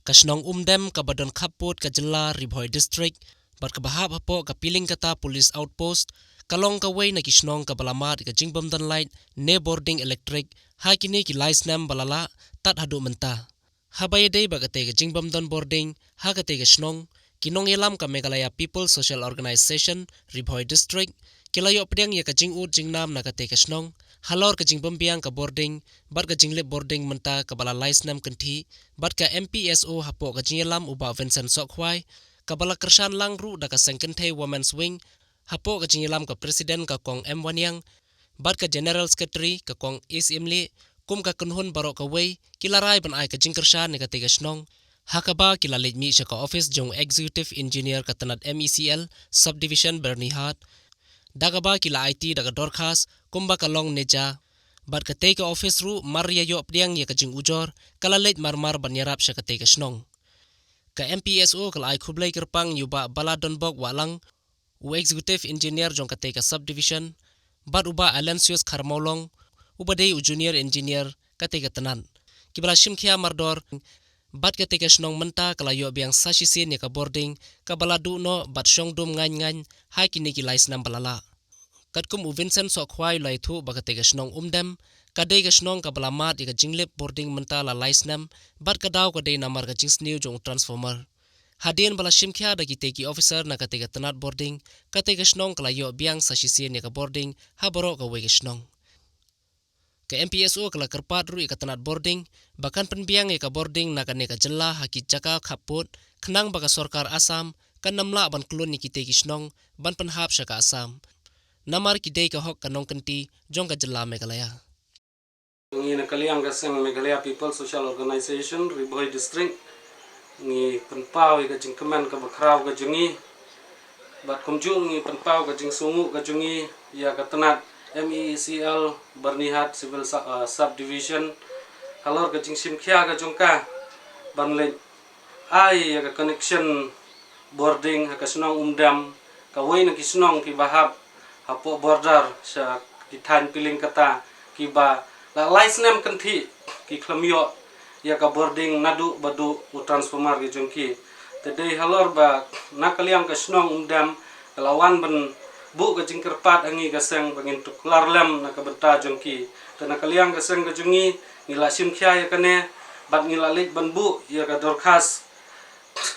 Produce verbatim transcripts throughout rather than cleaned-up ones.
Ka shnong Umdem kaba don khappud ka jylla Ri Bhoi District bad kaba hap hapoh ka Pilingkata Police Outpost ka long kawei na ki shnong kaba la mad ïa ka jingbym don light ne bording elektrik ha kine ki lai snem ba la lah tad haduh mynta. Haba ïadei bad katei ka jingbym don bording ha katei ka shnong, ki nongïalam ka Meghalaya People's Social Organization Ri Bhoi District ki la ïoh pdiang ïa ka jingud jingnam na katei ka shnong halor ka jingbym biang ka bording bad ka jinglip bording mynta kaba la lai snem kynthih, bad ka M P S O hapoh ka jingïalam u Bah Vincent Sohkhwai, kaba la kyrshan lang ruh da ka seng kynthei Women's Wing hapoh ka jingïalam ka President ka Kong M Wanniang bad ka General Secretary ka Kong Is Imli, kum ka kynhun baroh kawei ki la rai ban ai ka jingkyrshan ïa katei ka shnong, ha kaba ki la leit mih sha ka office jong Executive Engineer ka tnat M E C L Subdivision Byrnihat, da kaba ki la aiti da ka dorkhas kumba ka long ne ja. Bad katei ka office ruh mar ïa ïoh pdiang ïa ka jingujor ka la leit marmar ban ïarap sha katei ka shnong. Ka M P S O ka la ai khublei kyrpang ïa u Bah Baladonbok Wahlang, u Executive Engineer jong katei ka Subdivision, bad u Bah Aloysius Kharmawlong, uba dei u Junior Engineer katei ka tnat, kiba la shim khia mardor, bad katei ka shnong mynta ka la ïoh biang sa shisien ïa ka bording kaba la duh noh bad shong dum ngaiñ ngaiñ ha kine ki lai snem ba la lah. Katkum u Vincent Sohkhwai u la ïathuh ba katei ka shnong Umdem ka dei ka shnong kaba la mad ïa ka jinglip bording mynta la lai snem, bad ka daw ka dei namar ka jingsniew jong u transformer. Hadien ba la shim khia da kitei ki officer na katei ka tnat bording, katei ka shnong ka la ïoh biang sa shisien ïa ka bording ha baroh kawei ka shnong. Ka M P S O ka la kyrpad ruh ïa ka tnat bording ba kan pynbiang ïa ka bording na kane ka jylla ha ki jaka khappud, khnang ba ka sorkar Assam kan ym lah ban klun ïa kitei ki shnong ban pynhap sha ka Assam, namar ki dei ka hok ka nongkynti jong ka jylla Meghalaya. Ngi na ka liang ka seng Meghalaya People Social Organization Ri Bhoi District, ngi pynpaw ïa ka jingkmen kaba khraw ka jong ngi, bad kumjuh ngi pynpaw ka jingsngewnguh ka jong ngi ïa ka tnat M E E C L Byrnihat Civil Sa-, ah, Subdivision halor ka jingshim khia ka jong ka ban leit ai ïa ka connection bording ha ka shnong Umdem, kawei na ki shnong kiba hap hapoh border sha ki thaiñ Pilingkata, kiba la lai snem kynthih ki khlem ïoh ïa ka bording naduh ba duh u transformer ka jong ki. Te dei halor ba na ka liang ka shnong Umdem ka la wan ban buh ka jingkyrpad ha ngi ka seng ba ngin tuklar lem na ka bynta jong ki. Te na ka liang ka seng ka jong ngi, ngi la shim khia ïa kane bad ngi la leit ban buh ïa ka dorkhas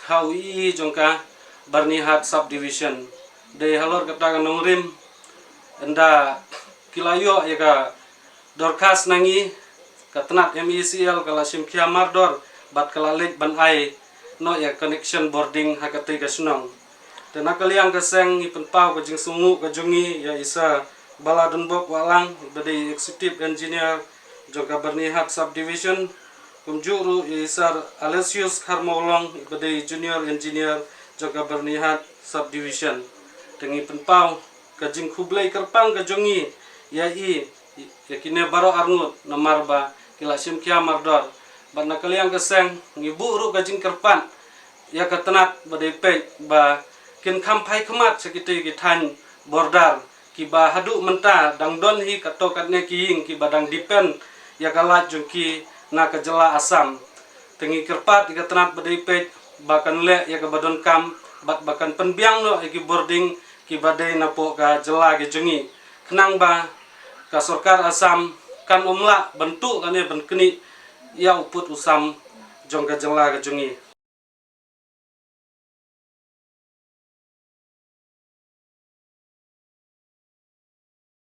ha u E E jong ka Byrnihat Subdivision. Dei halor kata ka nongrim, ynda ki la ïoh ïa ka dorkhas na ngi, ka tnat M E E C L ka la shim khia mardor bad ka la leit ban ai noh ïa connection bording ha katei ka shnong. Te na ka liang ka seng ngi pynpaw ka jingsngewnguh ka jong ngi ïa i Sir Baladonbok Wahlang, ba dei Executive Engineer jong ka Byrnihat Subdivision, kumjuh ruh ïa i Sir Aloysius Kharmawlong, ba dei Junior Engineer jong ka Byrnihat Subdivision. Te ngi pynpaw ka jingkhublei kyrpang ka jong ngi ïa i, ïa kine baroh arngut namar ba ki la shim khia mardor. Bad na ka liang ka seng ngi buh ruh ka jingkyrpad ïa ka tnat ba dei peit ba kin kham phai khmat sha kitei ki thaiñ border kiba haduh mynta dang don hi katto katne ki ïing kiba dang depend ïa ka light jong ki na ka jylla Assam. Te ngi kyrpad ïa ka tnat ba dei peit ba kan leh ïa kaba donkam bad ba kan pynbiang noh ïa ki bording kiba dei napoh ka jylla ka jong ngi, khnang ba ka sorkar Assam kan ym lah ban tuh kane ban knieh ïa u pud u sam jong ka jylla ka jong ngi.